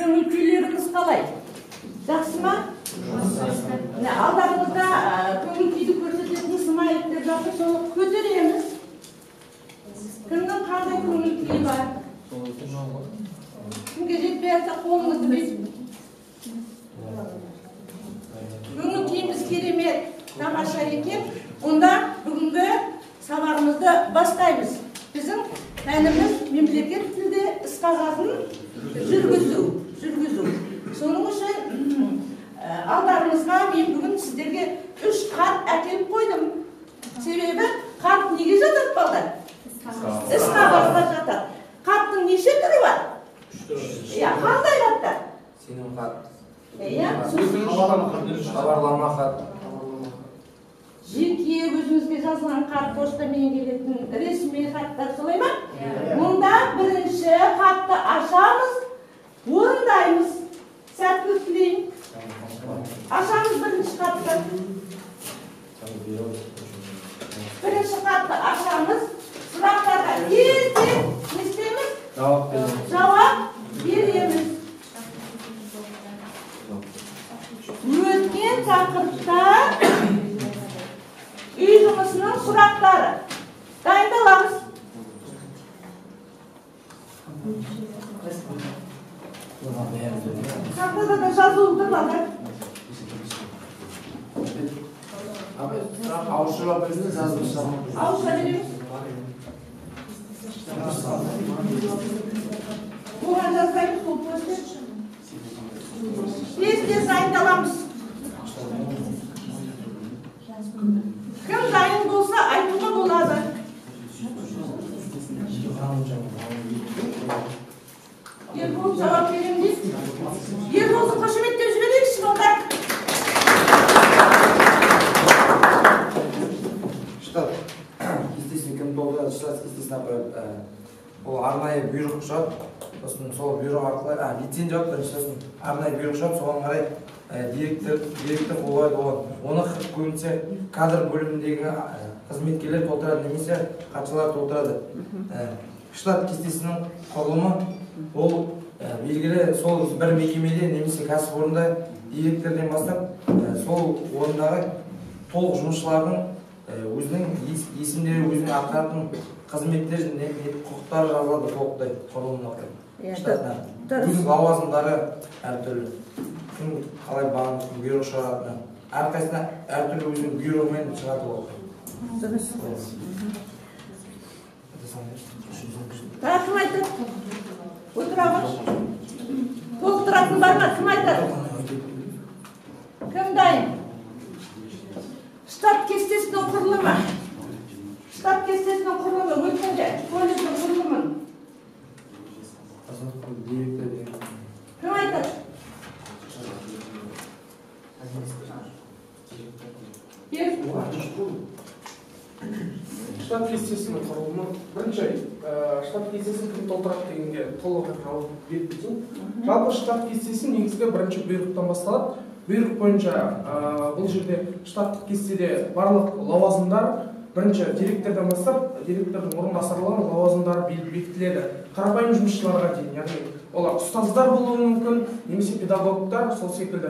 Көңіл күйлеріңіз қалай? Жақсы ма? Міне, алдарыңызда көңіл күйді көрсететін смайликтер жатыр, соны көтереміз. Кімнің қандай көңіл күйі бар? Кімге жетпей жатса қолыңызды бүйтіп. Көңіл күйіміз керемет, тамаша екен. Онда бүгінгі сабағымызды бастаймыз. Біздің пәніміз мемлекет тілде іс қағазын жүргізу. Соның үшін алдарыңызға мен бүгін сіздерге 3 хат әкеліп қойдым. Себебі хат неге жатады, балдар? Іс қағазға жатады. Хаттың неше түрі бар? Иә, қандай хаттар? Сенім хат. Иә, хабарлама хат. Жеке өзіңізге жазылған хат, поштамен келетін ресми хаттар, солай ма? Мұнда бірінші хатты ашамыз, орындаймыз. Сәттілік тілеймін. Ашамыз бірінші хатты. Бірінші хатты ашамыз. Сұрақтарға тез-тез не істейміз? Жауап береміз. Өткен тақырыпта үй жұмысының сұрақтары. Дайындаламыз. Тақтада да жазулы тұр, балдар. Сұрақ ауызша жауап береміз, жазбаша. Ауызша береміз. Оған жазбаймыз, ол poster. Тез-тез дайындаламыз. Кім дайын болса айтуға болады. Ербол жауап беремін дейді. Ерболды қошеметтеп жіберейікші, балдар. Штат кестесін кім толтырады? Штат кестесін апарып, ол арнайы бұйрық шығады. Сосын сол бұйрық арқылы лицензия алып, бірінші сосын арнайы бұйрық шығады, соған қарай директор қол қояды оған. Оны көбінесе кадр бөліміндегі қызметкерлер толтырады немесе хатшылар толтырады. Штат кестесінің құрылымы ол белгілі сол бір мекемеде немесе кәсіпорында директорден бастап сол орындағы толық жұмысшылардың өзінің есімдері, өзінің атқаратын қызметтері, құқықтары жазылады толықтай құрылымына қарай. Өзінің лауазымдары әртүрлі. Кім қалай бұйрық шығаратыны, әрқайсысына әртүрлі өзінің бұйрығымен шығады ол. Дұрыс. Тағы кім айтады? Отыра ғой. Толықтыратын бар ма? Кім айтады? Кім дайын? Штат кестесінің құрылымы. Штат кестесінің құрылымы өткенде колледждің құрылымын. Кім айтады? Штат кестесінің құрылымы. Бірінші, штат кестесін кім толтырады дегенге толық жауап беріп кетейін. Жалпы штат кестесі негізгі бірінші бұйрықтан басталады. Бұйрық бойынша бұл жерде штаттық кестеде барлық лауазымдар бірінші директордан бастап директордың орынбасарлары лауазымдары бекітіледі. Қарапайым жұмысшыларға дейін, яғни олар ұстаздар болуы мүмкін, немесе педагогтар, сол секілді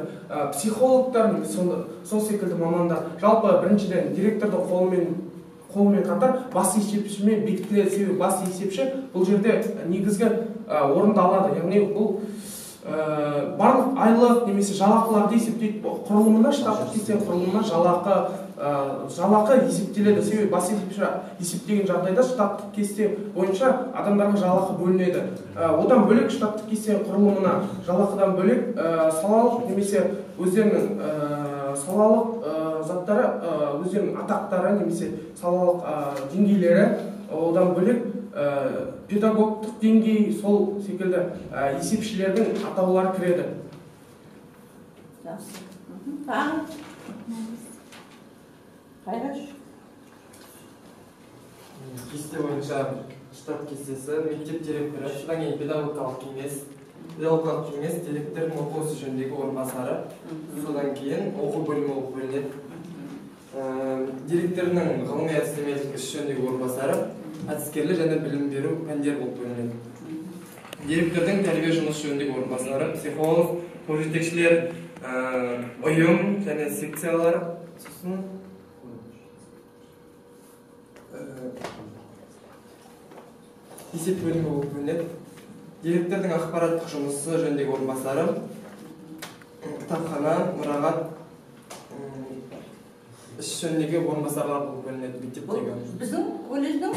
психологтар, немесе сол секілді мамандар. Жалпы біріншіден директордың қолымен қатар бас есепшімен бекітіледі. Себебі бас есепші бұл жерде негізгі орынды алады. Яғни бұл барлық айлық немесе жалақыларды есептейді. Құрылымына, штаттық кесте құрылымына жалақы есептеледі. Себебі бас есепші есептеген жағдайда штаттық кесте бойынша адамдарға жалақы бөлінеді. Одан бөлек штаттық кесте құрылымына жалақыдан бөлек салалық немесе өздерінің салалық заттары, өздерінің атақтары немесе салалық деңгейлері, одан бөлек педагогтық деңгей, сол секілді есепшілердің атаулары кіреді. Жақсы. Тағы? Қайраш? Кесте бойынша штат кестесі, мектеп директоры, содан кейін педагогикалық кеңес, педагогикалық кеңес директордың оқу ісі жөніндегі орынбасары, содан кейін оқу бөлімі болып бөлінеді. Директорының ғылыми әдістемелік іс жөніндегі орынбасары, әдіскерлік және білім беру пәндері болып бөлінеді. Директордың тәрбие жұмысы жөніндегі орынбасары, психолог, топ жетекшілер, ұйым және секциялар, сосын есеп бөлімі болып бөлінеді. Директордың ақпараттық жұмысы жөніндегі орынбасары, кітапхана, мұрағат, іс жөніндегі орынбасарлар болып бөлінеді мектептегі. Біздің колледждің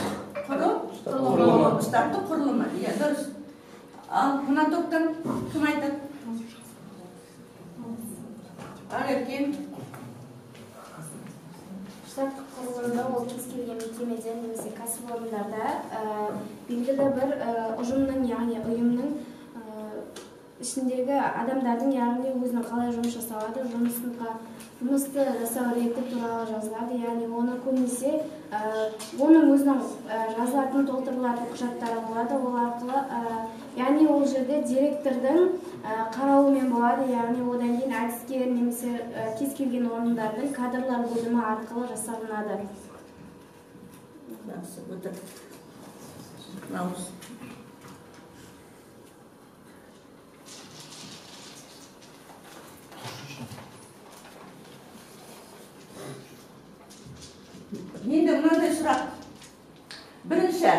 құрылымы, штаттық құрылымы. Иә, дұрыс. Ал мына топтан кім айтады? Ақерке. Штаттық құрылымда ол кез келген мекемеде немесе кәсіпорындарда белгілі бір ұжымның, яғни ұйымның ішіндегі адамдардың, яғни өзінің қалай жұмыс жасалады, жұмысты жасау реті туралы жазылады, яғни оны көбінесе оның өзінің жазылатын, толтырылатын құжаттары болады. Ол арқылы, яғни ол жерде директордың қарауымен болады, яғни одан кейін әдіскер немесе кез келген орындардың кадрлар бөлімі арқылы жасалынады. Жақсы, өтір. Наурыз. Енді мынандай сұрақ. Бірінші,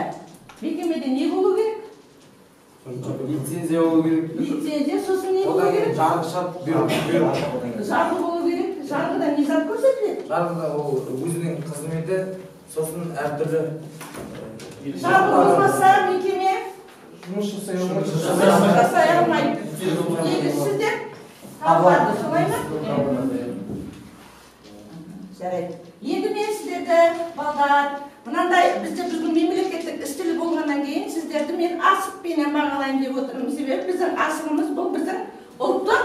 мекемеде не болу керек? Лицензия болу керек. Лицензия, сосын не болу керек? Жарғы шарт, бұйрық. Жарғы болу керек. Жарғыда не зат көрсетіледі? Жарғыда ол өзінің қызметі, сосын әртүрлі. Жарғы болмаса мекеме жұмыс жасай алмайды. Жұмыс жасай алмайды. Негізсіз деп табылады, солай ма? Жарайды. Енді мен сіздерді, балдар, мынандай бізде бүгін мемлекеттік іс тілі болғаннан кейін сіздерді мен асықпенен бағалайын деп отырмын. Себебі біздің асығымыз бұл біздің ұлттық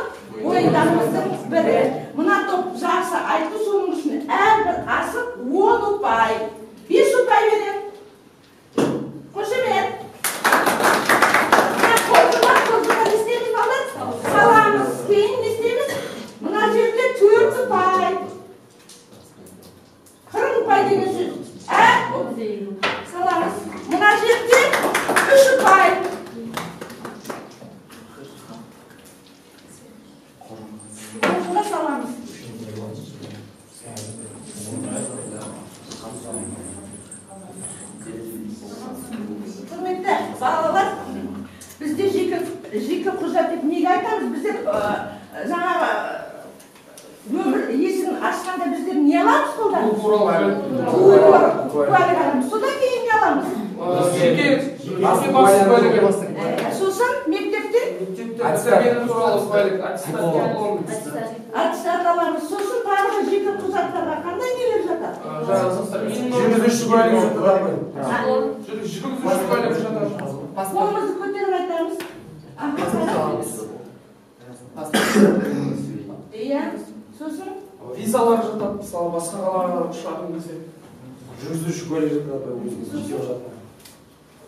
ойындарымыздың бірі. Мына топ жақсы айтты, соның үшін әрбір асық 10 ұпай, 5 ұпай беремін. Қошемет. Мына қоржынға не істейміз, балдар? Саламыз. Кейін не істейміз? Мына жерде 4 ұпай. 40 ұпай деген сөз. Саламыз. Мына жерде 3 ұпай. Қоржынға саламыз. Құрметті балалар, бізде жеке құжат деп неге айтамыз? Біздер жаңағы өмір есігін ашқанда біздер не аламыз қолдан? Куәлік аламыз. Содан кейін не аламыз? Жеке бас куәлігі. Сосын мектепте бітіргені туралы куәлік, аттестат, диплом. Аттестат аламыз. Сосын тағы да жеке құжаттарға қандай нелер жатады? Жүргізуші куәлігі жатады. Жүргізуші куәлігі жатады. Қолымызды көтеріп айтамыз. Иә, сосын визалар жатады, мысалы басқа қалаға ұшатын кезде. Жүргізуші куәлігі жатады, өзіңіз жатады.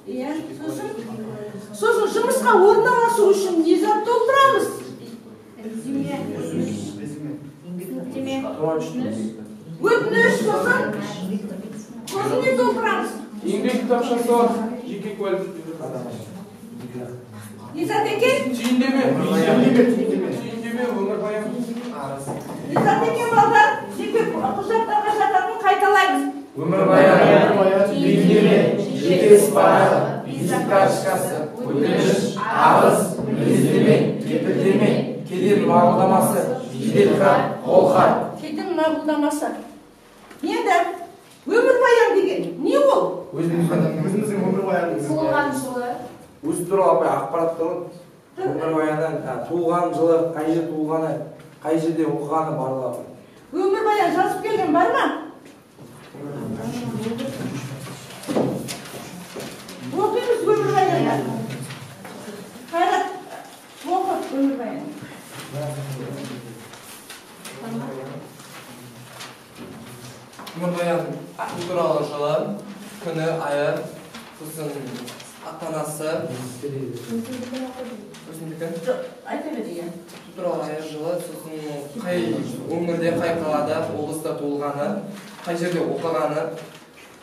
Иә, сосын жұмысқа орналасу үшін не зат толтырамыз? Резюме. Өтініш, сосын не толтырамыз? Еңбек кітапшасы бар, жеке куәлік. Не зат екен? Түйіндеме. Түйіндеме, өмірбаян. Не зат екен, балдар? Жеке құжаттарға жататын қайталаймыз. Өмірбаян, түйіндеме, жеке іс парағы, визит карточкасы, өтініш, арыз, мінездеме, кепілдеме, кеден мақұлдамасы, жеделхат, қолхат. Кеден мақұлдамасы. Енді өмірбаян деген не ол? Өзіміздің өмірбаянымыз. Туылған жылы. Өзі туралы апай ақпарат туралы өмірбаяннан туылған жылы, қай жерде туылғаны, қай жерде оқығаны барлығы апай. Өмірбаян жазып келген бар ма? Оқимыз өмірбаянды. Қайрат, оқы өмірбаян. Өмірбаян туралы жылы, күні, айы, сосын ата-анасы, өзімдікі. Жоқ, айта бер, иә. Туралы айы, жылы, сосын қай өңірде, қай қалада, облыста туылғаны, қай жерде оқығаны,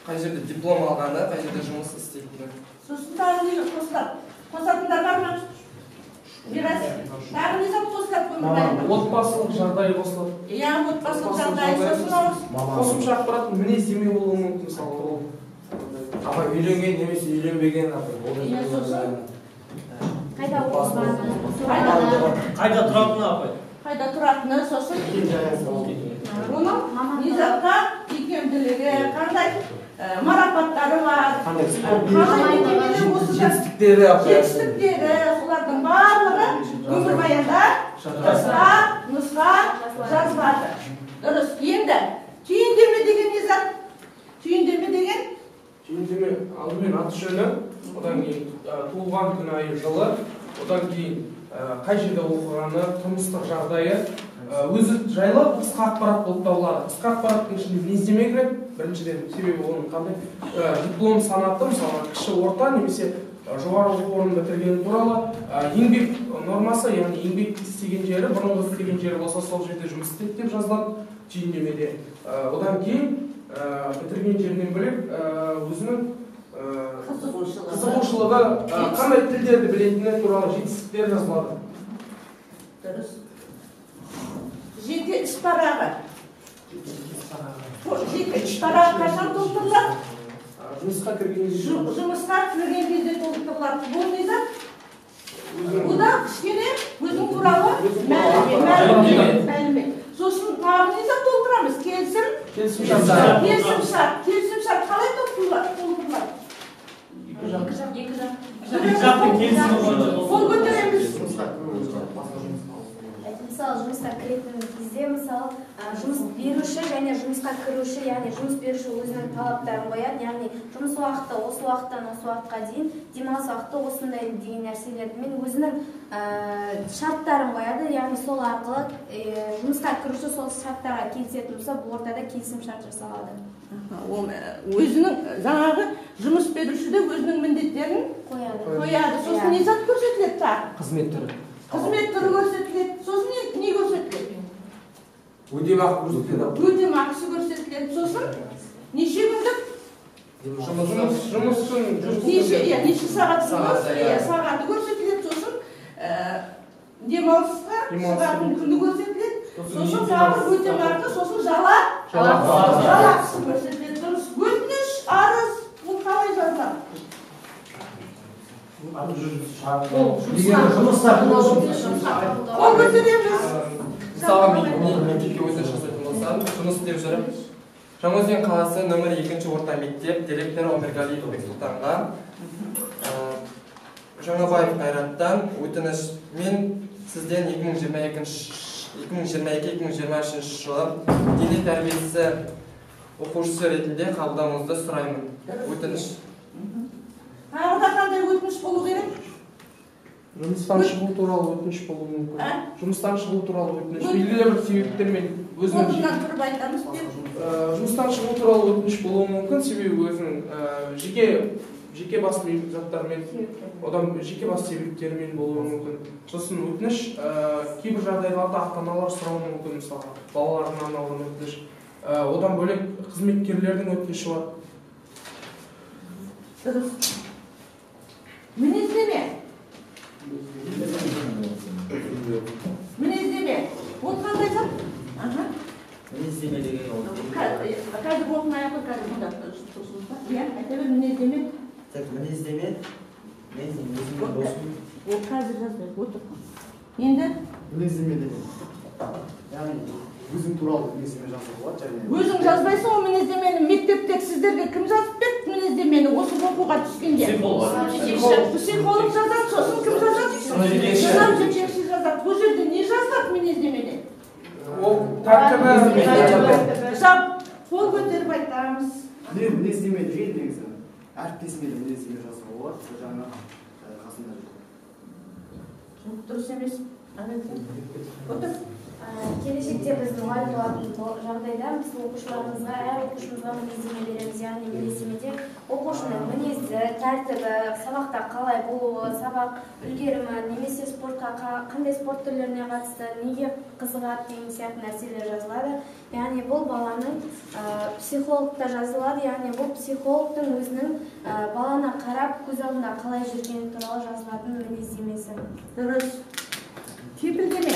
қай жерде диплом алғаны, қай жерде жұмыс істейтіні. Сосын тағы не қосылады? Қосатындар бар ма? Мирас, тағы не зат қосылады өмірбаянға? Отбасылық жағдай қосылады. Иә, отбасылық жағдай, сосын қосымша ақпарат, мінездеме болуы мүмкін, мысалы ол. Апай, үйленген немесе үйленбеген апай. Иә, сосын қайда оқығаны, қайда тұратыны апай. Қайда тұратыны, сосын оның не затқа икемділігі, қандай марапаттары бар, қандай мекемелер осы жетістіктері, жетістіктері, солардың барлығы өмірбаянда қысқа нұсқа жазылады. Дұрыс. Енді түйіндеме деген не зат? Түйіндеме деген? Түйіндеме алдымен аты жөні, одан кейін туылған күні, айы, жылы, одан кейін қай жерде оқығаны, тұрмыстық жағдайы, өзі жайлы қысқа ақпарат болып табылады. Қысқа ақпараттың ішінде мінездеме кіреді, біріншіден, себебі оның қандай диплом санаты, мысалы кіші, орта немесе жоғары оқу орнын бітіргені туралы, еңбек нормасы, яғни еңбек істеген жері, бұрынғы істеген жері болса сол жерде жұмыс істеді деп жазылады түйіндемеде. Одан кейін бітірген жерінен бөлек өзінің қызығушылығы, қандай тілдерді білетіні туралы жетістіктер жазылады. Дұрыс. Жеке іс парағы. Жеке іс парағы қашан толтырылады? Жұмысқа кірген кезде. Жұмысқа кірген кезде толтырылады. Бұл не зат? Бұл да кішкене өзің туралы мәлімет. Сосын тағы не зат толтырамыз? Келісім. Келісімшарт. Келісімшарт қалай толтырылады? Екі жақтың келісімі бойынша. Қол көтереміз. Мысалы, жұмысқа кіретін кезде, мысалы, жұмыс беруші және жұмысқа кіруші, яғни жұмыс беруші өзінің талаптарын қояды, яғни жұмыс уақыты осы уақыттан осы уақытқа дейін, демалыс уақыты осындай деген нәрселермен өзінің шарттарын қояды, яғни сол арқылы жұмысқа кіруші сол шарттарға келісетін болса, бұл ортада келісім шарт жасалады. Өзінің жаңағы жұмыс беруші де өзінің міндеттерін қояды. Сосын не зат көрсетіледі тағы? Қызмет түрі. Қызмет түрі көрсетіледі. Сосын не көрсетіледі? Өтемақы көрсетіледі. Өтемақысы көрсетіледі. Сосын неше күндік? Жұмыстың неше сағат жұмыс, сағаты көрсетіледі. Сосын демалысқа шығатын күні көрсетіледі. Сосын тағы өтемақы, сосын жалақысы көрсетіледі. Дұрыс. Өтініш, арыз, бұл қалай жазылады? Қол көтереміз. Мысалы, мен мектепке өтініш жасайтын болсам, жұмыс істеп жүріп, Жаңаөзен қаласы нөмір 2 орта мектеп директоры Омиргалиев Бексұлтанға Жаңабаев Қайраттан өтініш, мен сізден 2022-2023 жылы дене тәрбиесі оқушысы ретінде қабылдауыңызды сұраймын. Өтініш. Тағы да қандай өтініш болу керек? Жұмыстан шығу туралы өтініш болуы мүмкін. Жұмыстан шығу туралы өтініш. Белгілі бір себептермен өзінің тұрып айтамыз деп. Жұмыстан шығу туралы өтініш болуы мүмкін, себебі өзінің жеке бас заттарымен, одан жеке бас себептерімен болуы мүмкін. Сосын өтініш кейбір жағдайларда ата-аналар сұрауы мүмкін, мысалға балаларына арналған өтініш. Одан бөлек қызметкерлердің өтініші бар. Дұрыс. Мінездеме. Мінездеме. Ол қандай зат? Мінездеме деген ол. Қазір оқымай ақ қой, қазір мұнда тұрсыз ба? Иә, айта бер, мінездеме. Так, мінездеме. Мен өзімнің досым. Ол қазір жазбайық, отыр. Енді? Мінездеме деген. Яғни өзің туралы мінездеме жазуға болады және өзің жазбайсың ол мінездемені, мектепте сіздерге кім жазып берді мінездемені осы оқуға түскенде? Психолог жазады, сосын кім жазады? Сынып жетекші жазады. Бұл жерде не жазылады мінездемеде? Ол тәртібі. Қол көтеріп айтамыз. Мінездеме деген негізі әріптесіме де мінездеме жазуға болады, сол жағынан қасында. Дұрыс емес. Отыр. Келешекте біз мұғалім болатын жағдайда біз оқушыларымызға, әр оқушымызға мінездеме береміз. Яғни мінездемеде оқушының мінезі, тәртібі, сабақта қалай болуы, сабақ үлгерімі, немесе спортқа қандай спорт түрлеріне қатысты, неге қызығады деген сияқты нәрселер жазылады. Яғни бұл баланың психологта жазылады, яғни бұл психологтың өзінің баланы қарап көз алдында қалай жүргені туралы жазылатын мінездемесі. Дұрыс. Кепілдеме.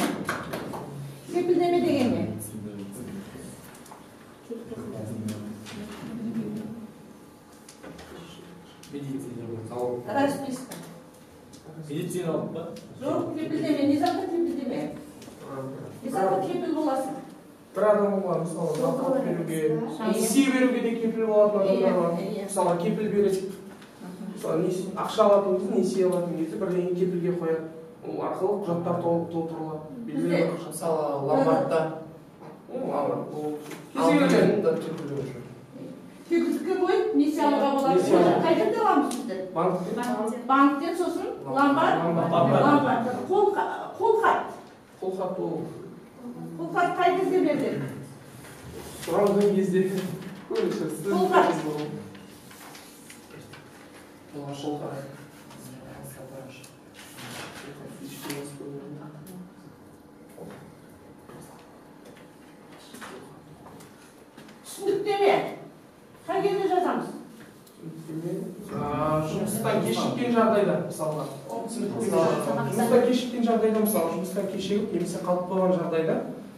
Кепілдеме деген не? Расписка. Медициналық па? Жоқ, кепілдеме. Не затты кепілдеме? Не затты кепіл боласың? Бір адамға, мысалы, зарплата беруге, несие беруге де кепіл болатын адамдар бар. Мысалы, кепіл береді. Мысалы, ақша алатын кезде, несие алатын кезде бірдеңе кепілге қояды. Ол арқылы құжаттар толтырылады. Белгілі бір ақша. Мысалы, ломбардта. Ломбард. Ол кез келген кепіл беруші. Кепілдікке қойып несие алуға болады. Қай жерде аламыз біздер? Банктен. Банктен, сосын ломбард. Ломбард. Қолхат. Қолхат ол. Қолхат қай кезде беріледі? Сұралған кезде. Қолхат. Қолхат. Түсініктеме. Қай кезде жазамыз? Жұмыстан кешіккен жағдайда, мысалға. Жұмыстан кешіккен жағдайда, мысалы, жұмыстан кешігіп немесе қалып қойған жағдайда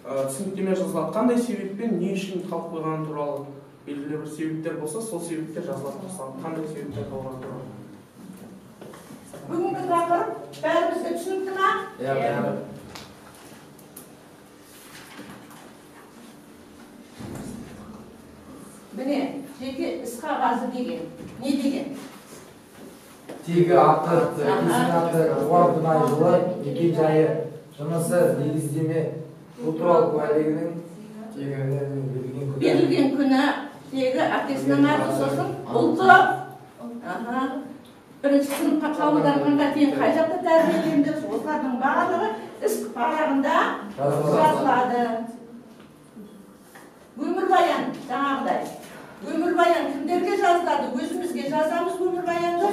түсініктеме жазылады. Қандай себеппен, не үшін қалып қойғаны туралы белгілі бір себептер болса, сол себептер жазылады. Мысалы, қандай себептер болғаны туралы. Бүгінгі тақырып бәрімізге түсінікті ма? Иә. Міне, жеке іс қағазы деген не деген? Тегі, аты, әкесінің аты, туған күні, ай, жылы, мекен жайы, жынысы, негіздеме, бұл туралы куәлігінің тегі берілген күні. Берілген күні, тегі, әкесінің аты, сосын ұлты. Бірінші сыныпқа қабылданғанға дейін қай жақта тәрбиеленді, осылардың барлығы іс парағында жазылады. Өмірбаян жаңағыдай. Өмірбаян кімдерге жазылады? Өзімізге жазамыз өмірбаянды.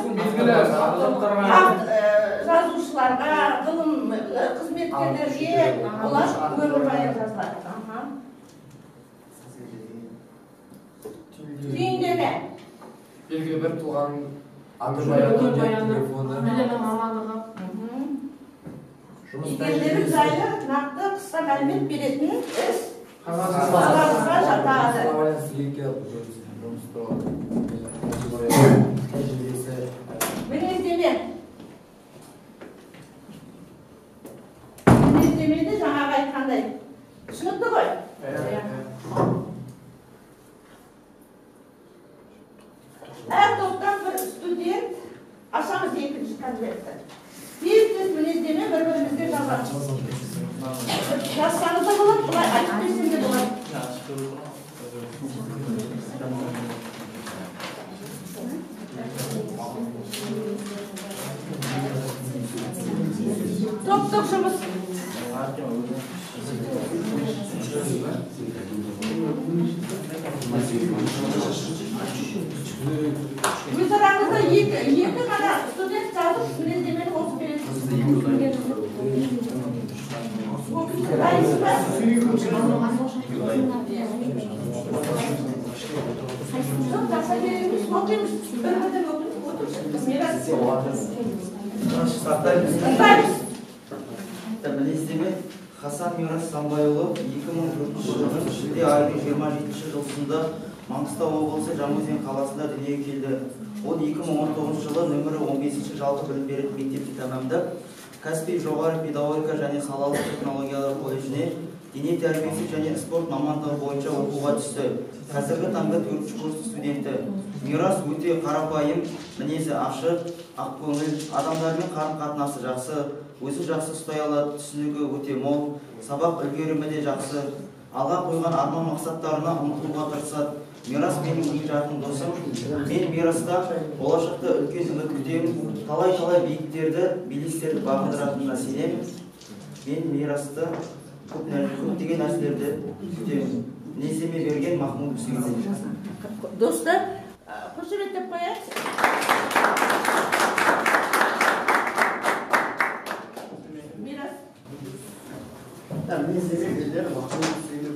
Жазушыларға, ғылым қызметкерлерге олар өмірбаян жазылады. Түйіндеме. Белгілі бір тұлғаның телефоны, мамандығы, егерлері жайлы нақты қысқа мәлімет беретін іс қағазға жатады. Мінездеме. Мінездемені жаңағы айтқандай. Түсінікті ғой? Әр топтан бір студент ашамыз екінші конвертті. Тез-тез мінездеме бір-бірімізге жазамыз. Жазсаңыз да болады, былай айтып берсем де болады. Топтық жұмыс. Өз араңызда екі ғана студент жазып мінездемені оқып бересіз. Дайынсыз ба? Жоқ, жақса керек емес, оқимыз. Бір-бірден оқимыз. Мирас. Тыңдаймыз. Мінездеме. Хасан Мирас Самбайұлы 2004 жылдың шілде айының 27 жылысында Маңғыстау облысы Жаңаөзен қаласында дүниеге келді. Ол 2019 жылы нөмірі 15 жалпы білім беретін мектепті тәмамдап, Каспий жоғары педагогика және салалық технологиялар колледжіне дене тәрбиесі және спорт мамандығы бойынша оқуға түсті. Қазіргі таңда 4 курс студенті. Мирас өте қарапайым, мінезі ашық, ақкөңіл, адамдармен қарым-қатынасы жақсы, өзі жақсы ұстай алады, түсінігі өте мол, сабақ үлгерімі де жақсы. Алға қойған арман мақсаттарына ұмтылуға тырысады. Мирас менің ең жақын досым. Мен Мираста болашақта үлкен үміт күтемін. Талай-талай биіктерді, белестерді бағындыратынына сенемін. Мен Мирасты Көптеген нәрселерді күтемін. Мінездеме берген Махмудов Сүйіндік. Достар, қошеметтеп қояйық. Мирас. Мінездеме берген Махмудов Сүйіндік.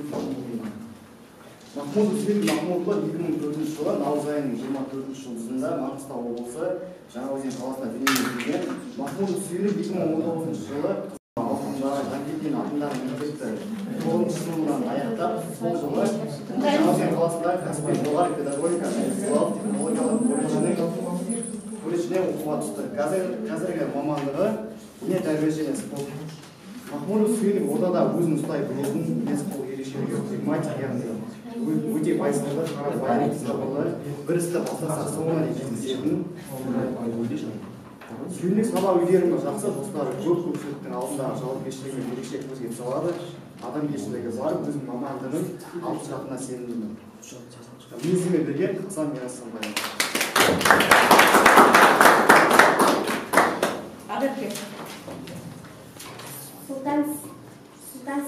Махмудов Сүйіндік Махмудұлы 2004 жылы наурыз айының 24 жұлдызында Маңғыстау облысы Жаңаөзен қаласында дүниеге келген. Махмудов Сүйіндік 2019 жылы Алтындағы Жангелдин атындағы мектепті 9-шы сыныбынан аяқтап, сол жылы Жаңаөзен қаласындағы Каспий жоғары педагогика және салалық технологиялар колледжіне оқуға түсті. Қазіргі мамандығы дене тәрбие және спорт. Махмудов Сүйіндік ортада өзін ұстай білетін, мінез-құлық ерекшелігі флегматик, яғни өте байсалды, қарапайым, сабырлы, бір істі бастаса соңына дейін жеткізетін. Сүйіндік сабақ үлгерімі жақсы, достары көп, көпшіліктің алдындағы жауапкершілігімен ерекше көзге салады, адамгершілігі бар, өзінің мамандығын алып шығатынына сенімдімін. Мінездеме берген Хасан Мирас Самбаев. Ақерке. Сұлтан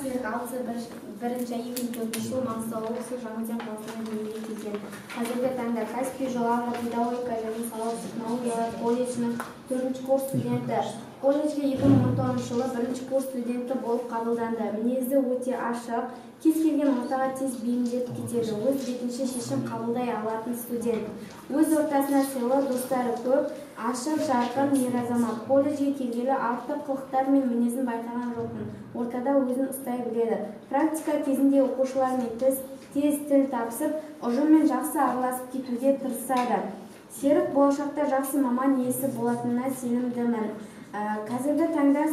Серік 6.1.2004 жылы Маңғыстау облысы Жаңаөзен қаласында дүниеге келген. Қазіргі таңда Каспий жоғары педагогика және салалық технологиялар колледжінің 4-ші курс студенті. Колледжге 2019 жылы 1-ші курс студенті болып қабылданды. Мінезі өте ашық, кез келген ортаға тез бейімделіп кетеді. Өз бетінше шешім қабылдай алатын студент. Өз ортасына сыйлы, достары көп, ашық, жарқын, ер азамат. Колледжге келгелі артық қылықтар мен мінезін байқаған жоқпын. Ортада өзін ұстай біледі. Практика кезінде оқушылармен тез тіл табысып, ұжыммен жақсы араласып кетуге тырысады. Серік болашақта жақсы маман иесі болатынына сенімдімін. Қазіргі таңда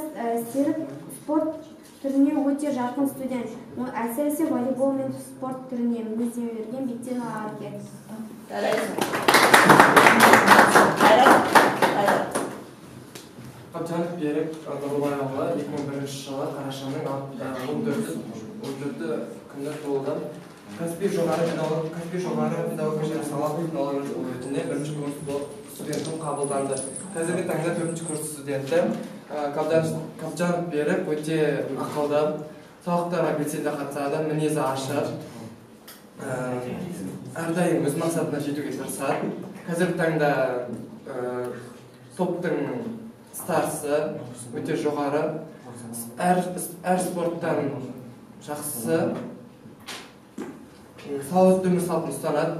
Серік спорт түріне өте жақын студент. Әсіресе волейбол мен спорт түріне. Мінездеме берген Бектенова Ақерке. Қабжанов Берік Нұрлыбайұлы 2001 жылы қарашаның 14 күні туылды. Каспий жоғары педагогика және салалық технологиялар колледжінде 1-ші курс студенті қабылданды. Қазіргі таңда 4-ші курс студенті. Қабжанов Берік өте ақылды, сабақтарға белсенді қатысады, мінезі ашық, әрдайым өз мақсатына жетуге тырысады. Қазіргі таңда топтың старсы өте жоғары, әр спорттан жақсысы, салауатты өмір салтын ұстанады,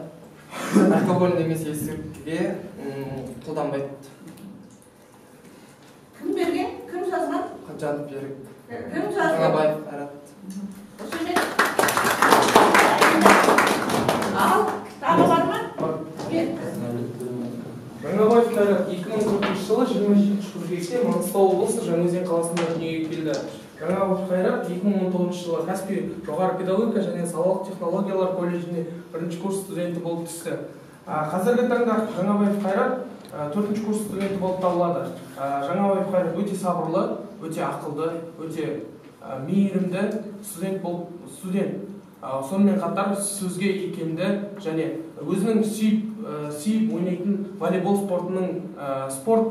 алкоголь немесе есірткіге қолданбайды. Кім берген? Кім жазған? Қабжанов Берік. Кім жазды? Жаңабаев Қайрат. Ал, тағы бар ма? Бер. Жаңабаев Қайрат 2004 жылы 27 қыркүйекте Маңғыстау облысы Жаңаөзен қаласында дүниеге келді. Жаңабаев Қайрат 2019 жылы Каспий жоғары педагогика және салалық технологиялар колледжіне 1-ші курс студенті болып түсті. Қазіргі таңда Жаңабаев Қайрат 4-ші курс студенті болып табылады. Жаңабаев Қайрат өте сабырлы, өте ақылды, өте мейірімді студент. Сонымен қатар сөзге икемді және өзінің сүйіп ойнайтын волейбол спортының спорт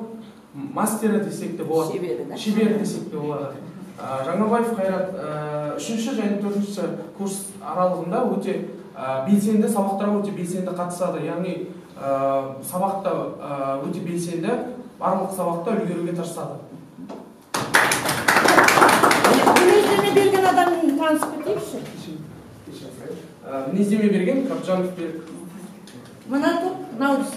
мастері десек те болады. Шебері десек те болады. Жаңабаев Қайрат 3-ші және 4-ші курс аралығында өте белсенді, сабақтарға өте белсенді қатысады. Яғни сабақта өте белсенді, барлық сабақта үлгеруге тырысады. Мінездеме берген адаммен танысып кетейікші. Мінездеме берген Қабжанов Берік. Мына топ, Наурыз.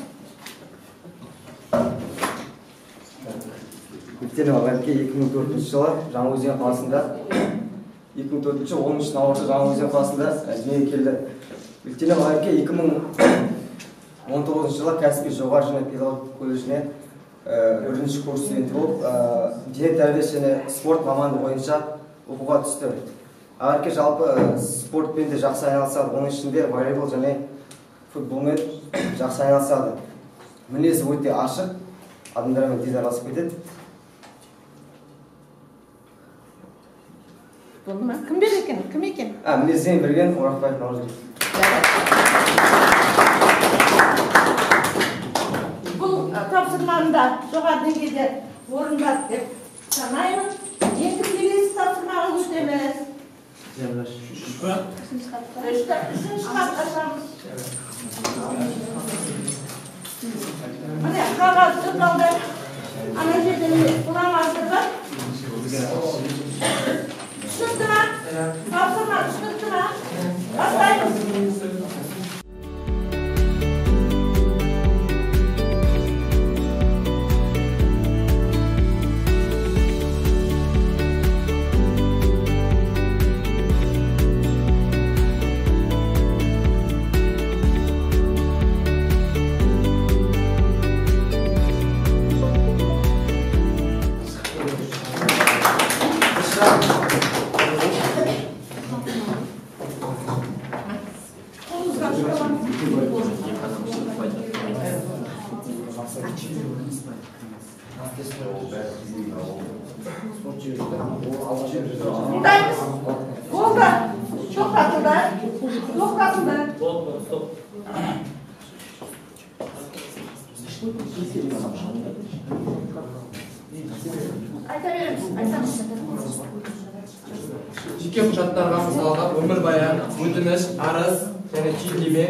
Бектенова Ақерке 2004 жылы Жаңаөзен қаласында 2004 10 наурызда Жаңаөзен қаласында дүниеге келді. Бектенова Ақерке 2019 жылы Каспий жоғары және педагогика колледжіне 1-ші курс студенті болып, дене тәрбиесі және спорт мамандығы бойынша оқуға түсті. Ақерке жалпы спортпен де жақсы айналысады, оның ішінде волейбол және футболмен жақсы айналысады. Мінезі өте ашық, адамдармен тез араласып кетеді. Болды ма? Кім берген екен? Кім екен? Мінезден берген Орақбаев Наурызбек. Бұл тапсырманы да жоғары деңгейде орындады деп санаймын. Енді келесі тапсырмаға өтеміз. Үшінші хат ашамыз. Міне, қағаз тұр қалды. Ана жерде фломастер бар. Түсінікті ма? Тапсырма түсінікті ма? Бастаймыз. Тыңдаймыз. Болды. Тоқтатылды. Тоқтатылды. Болды, стоп. Айта береміз, айтамыз. Жеке құжаттарға мысалға өмірбаян, өтініш, арыз және түйіндеме,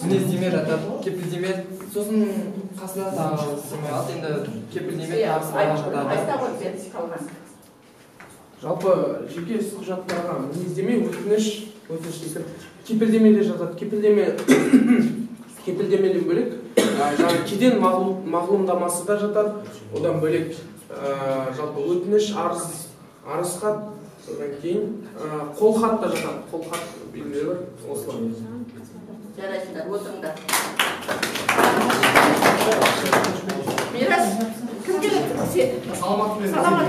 мінездеме жатады, кепілдеме, сосын қасына тағы сыймай қалды, енді кепілдеме тағы жатады. Айта ғой, қалған. Жалпы жеке іс құжаттарға мінездеме, өтініш, кепілдеме де жатады. Кепілдемеден бөлек, жаңа кеден мағлұмдамасы да жатады. Одан бөлек жалпы өтініш, арыз хат, содан кейін қолхат та жатады. Қолхат белгілі бір осылар. Жарайсыңдар, отырыңдар. Мирас, кім келеді? Саламат. Саламат.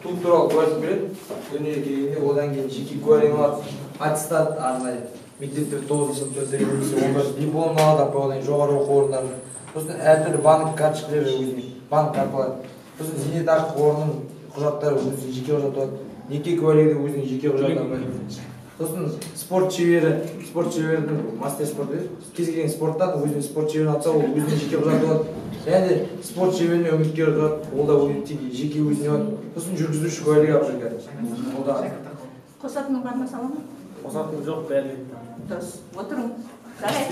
Туу туралы куәлік береді, дүниеге келгенде одан кейін жеке куәлігін алады, аттестат арнайы мектепте 9 сыныпта немесе 11 диплом алады, одан кейін жоғары оқу орындарында, сосын әртүрлі банк карточкалары өзіне банк карталары, сосын зейнетақы қорының құжаттары өзінің жеке құжаты болады, неке куәлігі де өзінің жеке құжаты болады. Сосын спорт шебері, спорт шеберінің мастер спорт кез келген спорттан өзінің спорт шеберін алса, ол өзінің жеке құжаты болады. Және де спорт шеберіне үміткер тұрады, ол да жеке өзіне болады. Сосын жүргізуші куәлігі алып жүрген. Ол да. Қосатының бар ма, Саламат? Қосатыным жоқ, бәрін айттым. Дұрыс, отырың. Жарайды.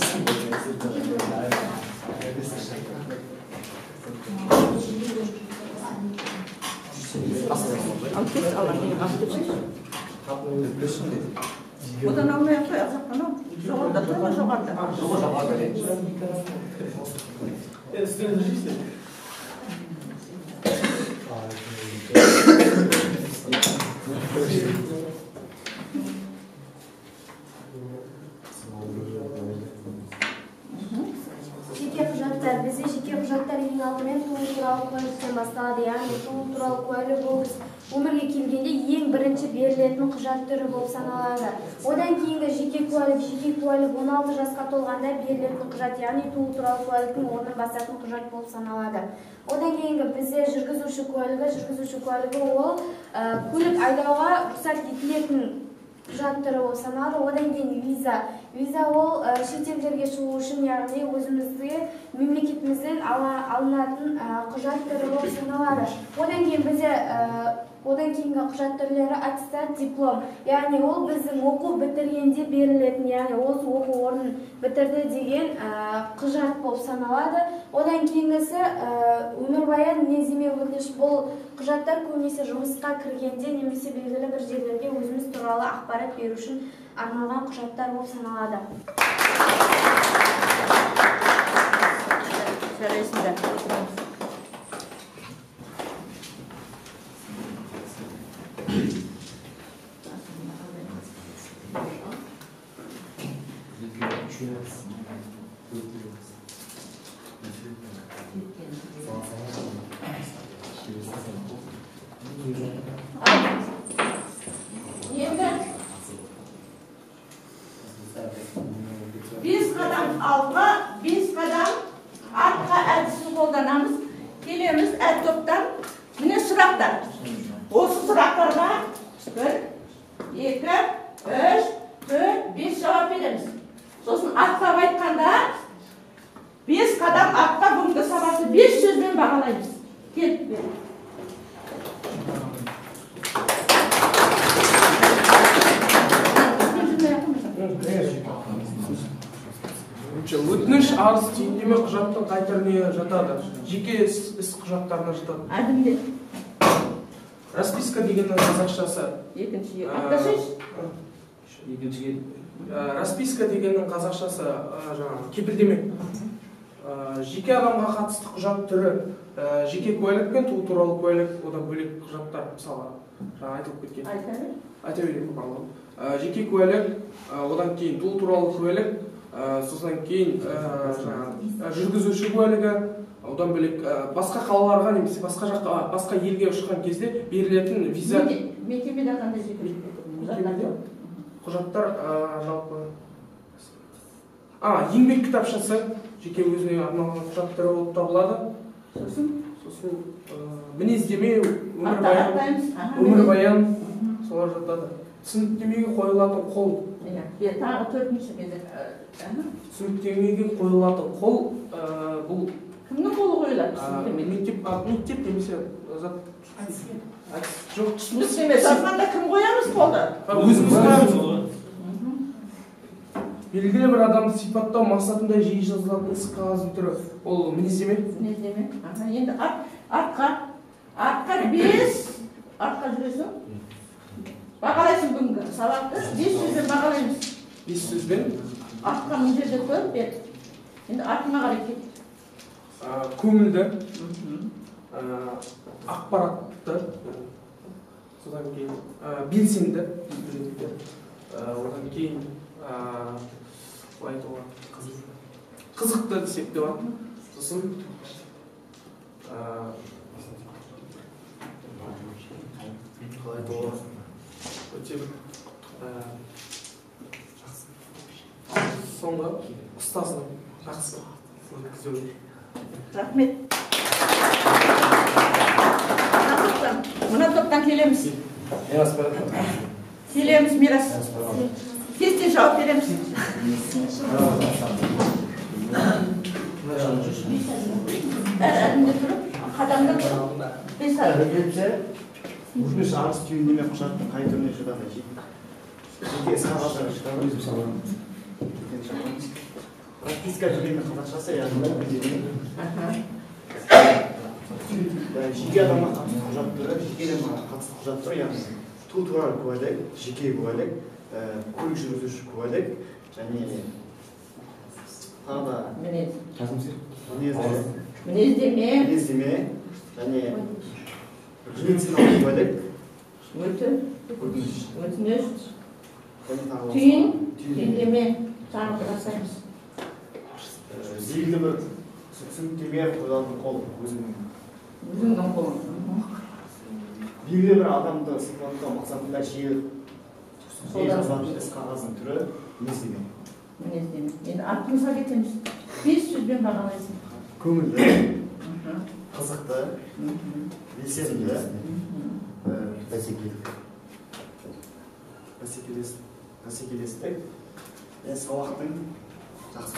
Алып кет, алып кетші. Одан алмай ақ қой, ақ анау. Жоғарыда тұр ма, жоғарыда? Жоғарыда. Жеке құжаттар. Бізде жеке құжаттар ең алдымен туу туралы куәліктен басталады. Яғни туу туралы куәлік ол біз өмірге келгенде ең бірінші берілетін құжат түрі болып саналады. Одан кейінгі жеке куәлік, жеке куәлік 16 жасқа толғанда берілетін құжат, яғни туу туралы куәліктің орнын басатын құжат болып саналады. Одан кейінгі бізде жүргізуші куәлігі, жүргізуші куәлігі ол көлік айдауға рұқсат етілетін құжат түрі болып саналады. Одан кейін виза. Виза ол шетелдерге шығу үшін, яғни өзімізге мемлекетімізден алынатын құжат түрі болып саналады. Одан кейін бізде одан кейінгі құжат түрлері аттестат, диплом. Яғни ол біздің оқу бітіргенде берілетін, яғни осы оқу орнын бітірді деген құжат болып саналады. Одан кейінгісі өмірбаян, мінездеме, өтініш. Бұл құжаттар көбінесе жұмысқа кіргенде немесе белгілі бір жерлерге өзіміз туралы ақпарат беру үшін арналған құжаттар болып саналады. Жарайсыңдар. Енді 5 қадам алға, 5 қадам артқа әдісін қолданамыз. Келеміз әр топтан. Міне сұрақ. бағалаймыз. Кел, бер. Өтініш, арыз, түйіндеме құжаттың қай түріне жатады? Жеке іс құжаттарына жатады. Әдімде. Расписка дегеннің қазақшасы. Екінші. Атташайшы. Екіншіге. Расписка дегеннің қазақшасы жаңағы кепілдеме. Жеке адамға қатысты құжат түрі, жеке куәлік пен туу туралы куәлік, одан бөлек құжаттар, мысалы, жаңа айтылып кеткен. Айта берейін барлығын. Жеке куәлік, одан кейін туу туралы куәлік, содан кейін жүргізуші куәлігі, одан бөлек басқа қалаларға немесе басқа жаққа, басқа елге ұшқан кезде берілетін виза. Мекемеде қандай жеке құжаттар жалпы? Еңбек кітапшасы жеке өзіне арналған құжат түрі болып табылады. Сосын мінездеме, өмірбаян, солар жатады. Түсініктемеге қойылатын қол. Тағы төртінші кезек. Түсініктемеге қойылатын қол бұл кімнің қолы қойылады? Мектеп немесе зат. Жоқ, түсініктеме жазғанда кім қоямыз қолды? Өзіміз қоямыз. Белгілі бір адамды сипаттау мақсатында жиі жазылатын іс қағаздың түрі. Ол мінездеме. Мінездеме. Енді артқа. Артқа 5. Артқа жүресің. Бағалайсың бүгінгі сабақты. 5 сөзбен бағалаймыз. 5 сөзбен? Артқа мына жерде тұр, бер. Енді артыңа қарай кет. Көңілді, ақпаратты, содан кейін белсенді, одан кейін қызықты десек те болады. Сосын қалай айтуға өте бір жақсы. Соңғы ұстазының жақсы өткізуі. Рахмет. Мына топтан келеміз. Келеміз, Мирас. Тез-тез жауап береміз. Әр әдімде тұрып, қадамда тұрып, 5 адым. Өтініш, арыз, түйіндеме құжаттың қай түріне жатады? Жеке іс қағаздарға жатады. Расписка дегеннің қазақшасы, яғни мінездеме. Жеке адамға қатысты құжат түрі, жеке адамға қатысты құжат түрі, яғни туу туралы куәлік, жеке куәлік, көлік жүргізуші куәлік және тағы да мінездеме, және медициналық куәлік, өтініш, түйіндеме, тағы жасаймыз. Белгілі бір түсініктеме қойылатын қол, өзіңнің қолың. Белгілі бір адамды сипаттау мақсатында жиі жазылатын іс қағаздың түрі мінездеме. Мінездеме. Енді артымызға кетеміз. 5 сөзбен бағалайсың. Көңілді, қызықты, белсенді, бәсекелестік, сабақтың жақсы.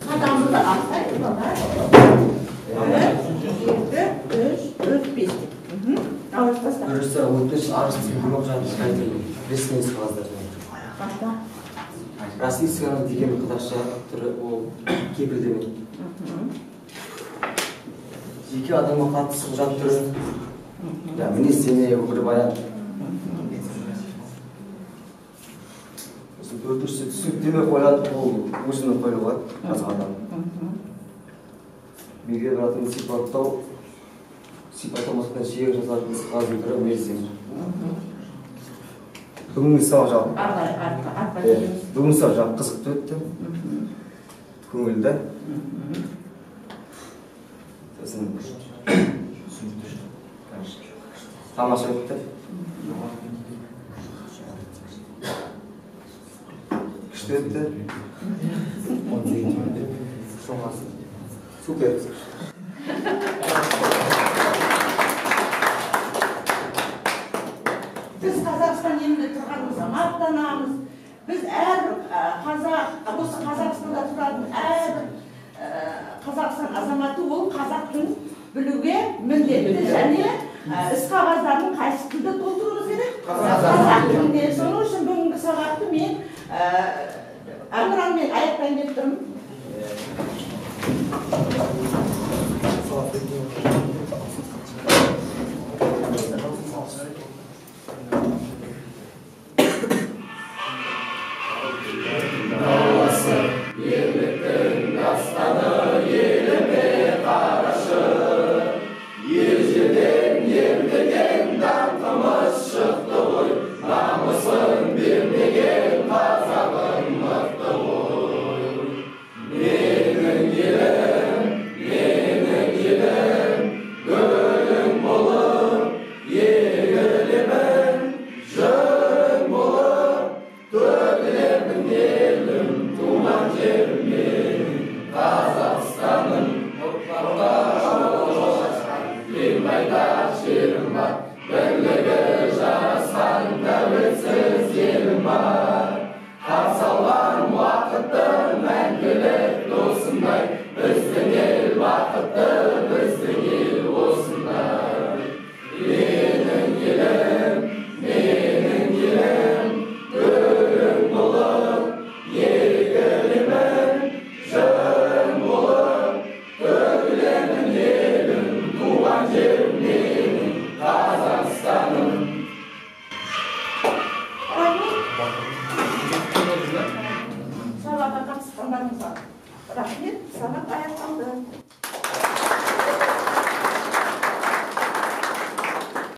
Қадамымызды артайық, балалар. 1, 2, 3, 4, 5 деп. Ауыз таста. Біріншісі өтініш, арыз, түйіндеме құжаттың қай түрі? Ресми іс қағаздарына. Баста. Расписка деген қазақша түрі ол кепілдеме. Жеке адамға қатысты құжат түрі, мінездеме, өмірбаян. Төртіншісі түсініктеме қойылады, ол өзінің қойылады, жазған адам. Белгілі бір адамды сипаттау мақсатында жиі жазылатын іс қағаздың түрі мінездеме. Бүгінгі сабақ жалпы. Бүгінгі сабақ жалпы қызықты өтті. Көңілді. Сосын тамаша өтті. Күшті өтті. Супер. Біз Қазақстан елінде тұрғанымызға мақтанамыз. Біз әрбір қазақ, осы Қазақстанда тұратын әрбір Қазақстан азаматы ол қазақ тілін білуге міндетті және іс қағаздарын қайсы тілде толтыруымыз керек? Қазақ тілінде. Соның үшін бүгінгі сабақты мен әнұранмен аяқтайын деп тұрмын.